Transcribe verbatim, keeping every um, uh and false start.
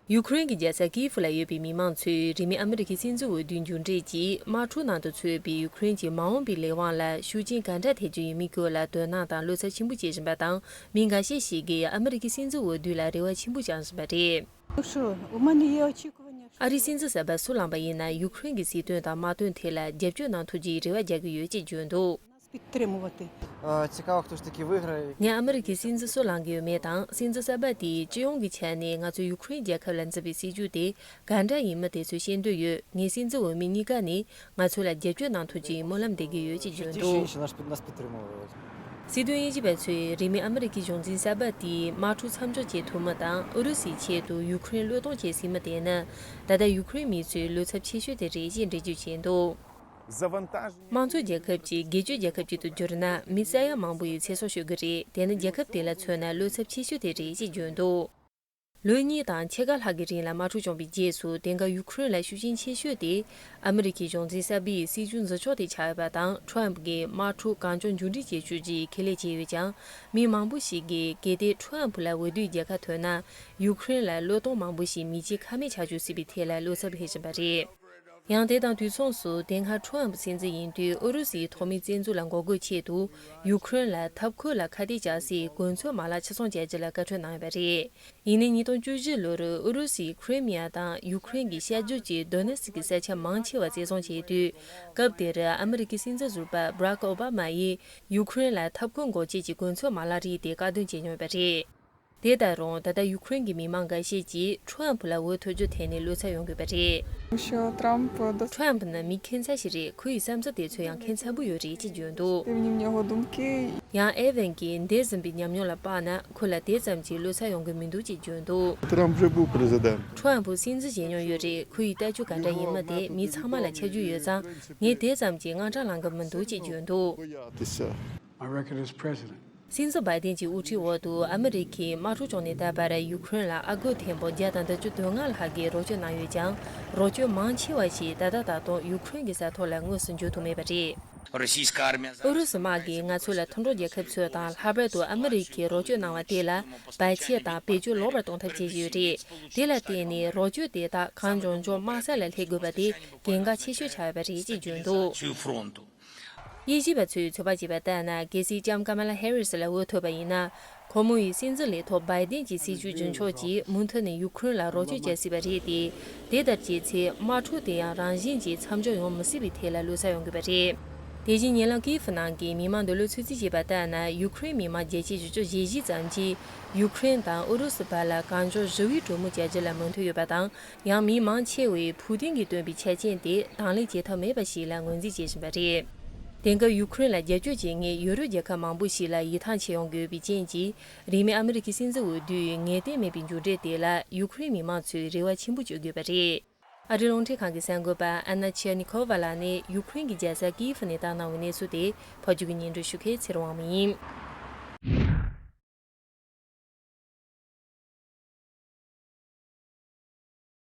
ཡུ་ཁུ་རེན་གྱི་རྒྱལ་ས་ཀིའེ་ཧྥུ་ལ་ཡོད་པའི་མི་མང་ཚོས་རིང་མིན་ཨ་མི་རི་ཀའི་སྲིད་འཛིན་འོས་བསྡུའི་མཇུག་འབྲས་ཀྱིས་དམག་འཁྲུག་ནང་དུ་ཚུད་པའི་ཡུ་ཁུ་རེན་གྱི་མ་འོངས་པའི་ལས་དབང་ལ་ཤུགས་རྐྱེན་ག་འདྲ་ཐེབས་རྒྱུ་ཡིན་མིན་སྐོར་ལ་དོ་སྣང་དང་བློ་འཚབ་ཆེན་པོ་བྱེད་བཞིན་པ་དང་། མི་འགའ་ཤས་ཤིག་གིས་ཨ་མི་རི་ཀའི་སྲིད་འཛིན་འོས་བསྡུ་ལ་རེ་བ་ཆེན་པོ་བཅངས་བཞིན་པ་རེད། Хорошо, у мене є очікування, що ཨ་རིའི་སྲིད་འཛིན་གསར་པ་སུ་ལངས་པ་ཡིན་ན་ཡུ་ཁུ་རེན་གྱི་སྲིད་དོན་དང་དམག་དོན་ཐད་ལ་རྒྱབ་སྐྱོར་གནང་ཐུབ་རྒྱུའི་རེ་བ་རྒྱག་གི་ཡོད་ཅེས་བརྗོད་འདུག нас підтримувати. Е, Цікаво, хто ж таки виграє. ངས་ཨ་མི་རི་ཀའི་སྲིད་འཛིན་སུ་ལངས་ཀྱི་ཡོད་མེད་དང་། སྲིད་འཛིན་གསར་པ་དེས་སྤྱི་ཡོངས་ཀྱི་ཆ་ནས་ང་ཚོ་ཡུ་ཁུ་རེན་རྒྱལ་ཁབ་ལ་འཛིན་པའི་སྲིད་ཇུས་དེ་ག་འདྲ་ཡིན་མིན་དེ་ཚོ་ཤེས་འདོད་ཡོད། ངའི་སྲིད་འཛིན་འོས་མི་གཉིས་ཀ་ནས་ང་ཚོ་ལ་རྒྱབ་སྐྱོར་གནང་ཐུབ་རྒྱུའི་སྨོན་ལམ་འདེབས་ཀྱི་ཡོད་ཅེས་བརྗོད་འདུག Нас підтримували. སྲིད་དོན་དབྱེ་ཞིབ་པ་ཚོས་རིང་མིན་ཨ་མི་རི་ཀའི་གཞུང་འཛིན་གསར་པ་དེས་དམག་འཁྲུག་མཚམས་འཇོག་བྱེད་ཐུབ་མིན་དང་། ཨུ་རུ་སུའི་ཆེད་དུ་ཡུ་ཁུ་རེན་བློས་གཏོང་བྱེད་སྲིད་མིན་དེ་ནི་ད་ལྟ་ཡུ་ཁུ་རེན་མི་ཚོའི་བློ་འཚབ་ཆེ་ཤོས་དེ་རེད་ཅེས་འགྲེལ་བརྗོད་བྱས་འདུག་དམངས་གཙོ་རྒྱལ་ཁབ་ཅིག་སྒེར་གཅོད་རྒྱལ་ཁབ་ཅིག་ཏུ་བསྒྱུར་ན་མི་ས་ཡ་མང་པོ་ཡིས་ཚེ་སྲོག་ཤོར་གྱི་རེད། དེ་ནི་རྒྱལ་ཁབ་དེ་ལ་མཚོན་ན་བློ་འཚབ་ཆེ་ཤོས་དེ་རེད་ཅེས་བརྗོད་འདུག་ལོ་གཉིས་དང་ཕྱེད་ཀ་ལྷག་གི་རིང་ལ་དམག་འཁྲུག་བྱུང་བའི་རྗེས་སུ་དེང་སྐབས་ཡུ་ཁུ་རེན་ལ་ཤུགས་རྐྱེན་ཆེ་ཤོས་དེ་ཨ་མི་རི་ཀའི་གཞུང་འཛིན་གསར་པའི་སྲིད་ཇུས་འཛིན་ཕྱོགས་དེ་ཆགས་ཡོད་པ་དང་། ཁྲོམ་གྱིས་དམག་འཁྲུག་གང་མགྱོགས་མཇུག་སྒྲིལ་བྱེད་ཕྱོགས་ཀྱི་ཁས་ལེན་བྱས་ཡོད་ཀྱང་། མི་མང་པོ་ཞིག་གིས་གལ་ཏེ་ཁྲོམ་ལ་འོས་བསྡུའི་རྒྱལ་ཁ་ཐོབ་ན་ཡུ་ཁུ་རེན་ལ་བློས་གཏོང་མང་པོ་ཞིག་མི་བྱེད་ཀ་མེད་ཆགས་འགྱུར་སྲིད་པའི་ཐད་ལ་བློ་འཚབ་སླེབས་བཞིན་པ་རེད། ཡང་དེ་དང་དུས་མཚུངས་སུ་དེ་སྔ་ཁྲོམ་སྲིད་འཛིན་ཡིན་དུས་ཨུ་རུ་སུའི་ཐོག་མའི་བཙན་འཛུལ་ལ་འགོག་རྒོལ་ཆེད་དུ་ཡུ་ཁུ་རེན་ལ་འཐབ་འཁོས་ལ་ཁ་གཏད་བཅག་སའི་གོ་མཚོན་མ་ལག་ཕྱིར་ཚོང་བྱ་རྒྱུ་ལ་བཀའ་འཁྲོལ་གནང་ཡོད་པ་རེད། ཡིན་ནའི་ཉིས་སྟོང་བཅུ་བཞི་ལོར་ཨུ་རུ་སུའི་ཁི་རི་མི་ཡ་དང་ཡུ་ཁུ་རེན་གྱི་ཤར་རྒྱུད་ཀྱི་དོ་ནེ་སི་ཀི་ས་ཆ་མང་ཆེ་བ་བཙན་བཟུང་བྱས་དུས། སྐབས་དེར་ཨ་མི་རི་ཀའི་སྲིད་འཛིན་ཟུར་པ་Barack Obama་ཡིས་ཡུ་ཁུ་རེན་ལ་འཐབ་འཁོས་འགོག་བྱེད་ཀྱི་གོ་མཚོན་མ་ལག་རིགས་དེ་བཀག་སྡོམ་བྱས་མྱོང་ཡོད་པ་རེད། དེ་ལྟར་རུང་ད་ལྟ་ཡུ་ཁུ་རེན་གྱི་མི་མང་འགའ་ཤས་ཀྱིས་ཁྲོམ་ལ་འོས་ཐོབ་རྒྱུ་ཐད་ནས་བློ་འཚབ་ཡོང་གི་ཡོད་པ་རེད། Еще Трамп до- ཁྲོམ་ནི་མི་ཁྱད་མཚར་ཞིག་རེད། ཁོ་ཡི་བསམ་ཚུལ་དེ་ཚོ་ཡང་ཁྱད་མཚར་པོ་ཡོད་རེད་ཅེས་བརྗོད་འདུག Тем не менее, его думки ཡང་ཨེ་ཝན་གྱིས་འདས་ཟིན་པའི་ཉམས་མྱོང་ལ་དཔག་ན་ཁོ་ལ་དེ་ཙམ་གྱིས་བློ་འཚབ་ཡོང་གི་མི་འདུག་ཅེས་བརྗོད་འདུག Трамп же был президент. ཁྲོམ་སྲིད་འཛིན་བྱས་མྱོང་ཡོད་རེད། ཁོ་ཡི་ལྟ་སྤྱོད་ག་འདྲ་ཡིན་མིན་དེ་མི་ཚང་མ་ལ་ཁྱབ་རྒྱུ་ཡོད་ཙང་། ངས་དེ་ཙམ་གྱིས་དངངས་སྐྲག་ལངས་གི་མི་འདུག་ཅེས་བརྗོད་འདུག Боятися. My record as president. སྲིད་འཛིན་བྷའི་ཏིན་གྱི་དབུ་ཁྲིད་འོག་ཏུ་ཨ་མི་རི་ཁས་དམག་འཁྲུག་བྱུང་ནས་ད་བར་ཡུ་ཁུ་རེན་ལ་ཨ་སྒོར་ཐེར་འབུམ་བརྒྱ་དང་བདུན་ཅུ་དོན་ལྔ་ལྷག་གི་རོགས་སྐྱོར་གནང་ཡོད་ཀྱང་། རོགས་སྐྱོར་མང་ཆེ་བ་ཞིག་ད་ལྟ་ད་དུང་ཡུ་ཁུ་རེན་གྱི་ས་ཐོག་ལ་དངོས་སུ་འབྱོར་ཐུབ་མེད་པ་རེད། Российская армия ཨུ་རུ་སུ་དམག་གིས་ང་ཚོ་ལ་མཐུན་གྲོགས་རྒྱལ་ཁབ་ཚོ་དང་ལྷག་པར་དུ་ཨ་མི་རི་ཁས་རོགས་སྐྱོར་གནང་བ་དེ་ལ་བར་ཆད་དང་བེད་སྤྱོད་ལོག་པར་གཏོང་ཐབས་བྱེད་ཀྱི་ཡོད་རེད། དེ་ལ་བརྟེན་ནས་རོགས་སྐྱོར་དེ་དག་གང་མགྱོགས་མགྱོགས་དམག་ས་ལ་སླེབས་དགོས་པ་དེ་གལ་འགངས་ཆེ་ཤོས་ཆགས་ཡོད་པ་རེད་ཅེས་བརྗོད་འདུག་དབྱེ་ཞིབ་པ་ཚོས་ཚོད་དཔག་བྱས་པ་ལྟར་ན། གལ་སྲིད་ལྕམ་ཀ་མ་ལ་ཧེ་རི་སི་ལ་འོས་ཐོབ་པ་ཡིན་ན། ཁོ་མོ་ཡི་སྲིད་འཛིན་ལས་ཐོག་བྷའི་ཏིན་གྱི་སྲིད་བྱུས་རྒྱུན་འཁྱོངས་ཀྱིས་མུ་མཐུད་ནས་ཡུ་ཁུ་རེན་ལ་རོགས་སྐྱོར་བྱ་སྲིད་པ་རེད་དེ། དེ་ལྟར་བྱས་ཚེ་དམག་འཁྲུག་དེ་ཡང་རང་བཞིན་གྱིས་མཚམས་འཇོག་ཡོང་མི་སྲིད་པའི་ཐད་ལ་བློ་འཚབ་ཡོང་དགོས་པ་རེད། དེ་བཞིན་ཉེ་ལམ་ཀིའེ་ཧྥུ་ནང་གི་མི་མང་འདི་ལོ་ཚོད་རྩིས་བྱས་པ་ལྟར་ན། ཡུ་ཁུ་རེན་མི་མང་བརྒྱ་ཆ་བཞི་ཅུ་ཞེ་བཞི་ཙམ་གྱིས་ཡུ་ཁུ་རེན་དང་ཨུ་རུ་སུ་བར་ལ་གང་མགྱོགས་ཞི་བའི་གྲོས་མོལ་བྱ་རྒྱུ་ལ་མོས་མཐུན་ཡོད་པ་དང་། ཡང་མི་མང་ཆེ་བས་ཕུའུ་ཏིན་གྱིས་བཏོན་པའི་ཆ་རྐྱེན་དེ་དང་ལེན་བྱེད་ཐབས་མེད་པ་ཞིག་ལ་ངོས་འཛིན་བྱེད་བཞིན་པ་རེད། དེང་སྐབས་ཡུ་ཁུ་རེན་ལ་རྒྱབ་སྐྱོར་བྱེད་མཁན་ཡུ་རོབ་རྒྱལ་ཁབ་མང་པོ་ཞིག་ལ་ཡིད་ཐང་ཆད་ཡོང་གི་ཡོད་པའི་རྐྱེན་གྱིས། རིང་མིན་ཨ་མི་རི་ཀའི་སྲིད་འཛིན་འོས་བསྡུའི་ངེས་གཏན་མེད་པའི་མཇུག་འབྲས་དེ་ལ་ཡུ་ཁུ་རེན་མི་མང་ཚོས་རེ་བ་ཆེན་པོ་བཅོལ་དགོས་པ་རེད། ཨ་རིའི་རླུང་འཕྲིན་ཁང་གི་གསར་འགོད་པ་ཨན་ན་ཆེར་ནི་ཁོ་ཝ་ལགས་ནས་ཡུ་ཁུ་རེན་གྱི་རྒྱལ་ས་ཀིའེ་ཧྥུ་ནས་བཏང་གནང་བའི་གནས་ཚུལ་དེ་ཕབ་སྒྱུར་གྱིས་སྙན་སྒྲོན་ཞུ་མཁན་ཚེ་རིང་དབང་མོ་ཡིན།